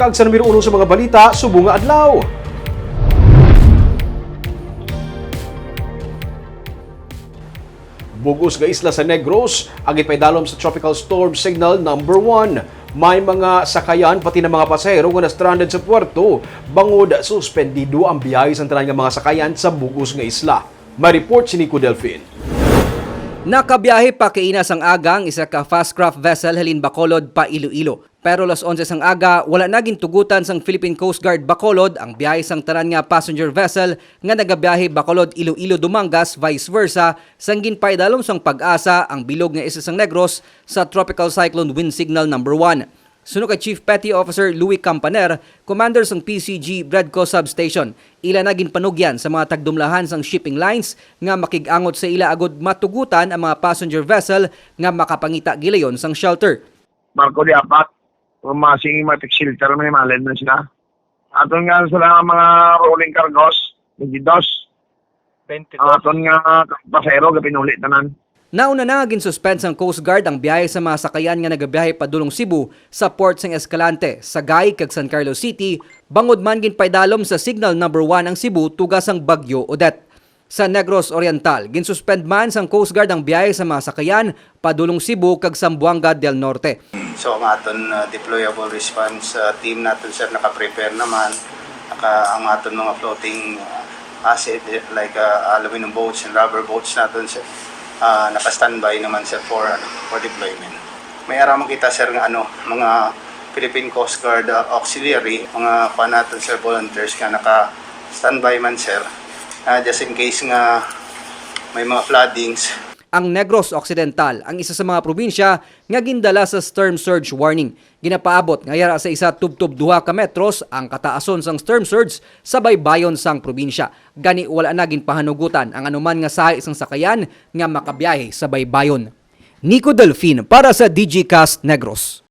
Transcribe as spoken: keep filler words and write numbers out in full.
Kag sa numero uno sa mga balita subong nga adlaw. Bug-os nga isla sa Negros ang gipaidalom sa Tropical Storm Signal Number One. May mga sakayan pati na mga pasahero nga na-stranded sa puerto bangod suspendido ang biyahe sang tanan nga mga sakayan sa bug-os nga isla. May report si Nico Delfin. Nakabiyahe pa kaina sang aga ang isa ka fast craft vessel halin Bacolod pa Iloilo. Pero las onse sang aga, wala na gintugutan sang Philippine Coast Guard Bacolod ang biyahe sang tanan nga passenger vessel nga nagabiyahe Bacolod, Iloilo, Dumangas, vice versa, sang ginpaidalom sang Pag-asa ang bilog nga isla sang Negros sa Tropical Cyclone Wind Signal Number One. Suno kay Chief Petty Officer Louis Campaner, commander sang P C G Bredco Substation, ila na ginpanugyan sa mga tagdumlahan sang shipping lines nga makig-angot sa ila agud matugutan ang mga passenger vessel nga makapangita gilayon sang shelter. Barko di apat, masing mga shelter may malin na sila. Aton nga sila mga rolling cargos, twenty-dos. Twenty-dos. Ang aton nga pasahero, gapinuli tanan. Nauna na nga ginsuspend sang Coast Guard ang biyahe sa mga sakayan nga nagabiyahe padulong Cebu sa port sang Escalante, Sagay, kag San Carlos City, bangod man ginpaidalom sa Signal Number One ang Cebu tuga sang Bagyo Odette. Sa Negros Oriental, ginsuspend man sang Coast Guard ang biyahe sa mga sakayan padulong Cebu kag Zamboanga del Norte. So, ang aton, uh, deployable response, uh, team naton, sir, naka-prepare naman. Naka, ang aton mga floating, uh, asset, eh, like, uh, aluminum boats and rubber boats naton, sir, uh, naka-standby naman, sir, for, ano, for deployment. May ara man kita, sir, nga, ano, mga Philippine Coast Guard, uh, auxiliary, mga kuan naton, sir, volunteers nga naka-standby man, sir, uh, just in case nga may mga floodings. Ang Negros Occidental ang isa sa mga probinsya nga gindala sa storm surge warning. Ginapaabot nga yara sa isa tubtob duha ka metros ang kataason sang storm surge sa baybayon sang probinsya. Gani, wala na ginpahanugutan ang anuman nga sahi sang sakayan nga makabiyahe sa baybayon. Nico Delfin para sa D G Cast Negros.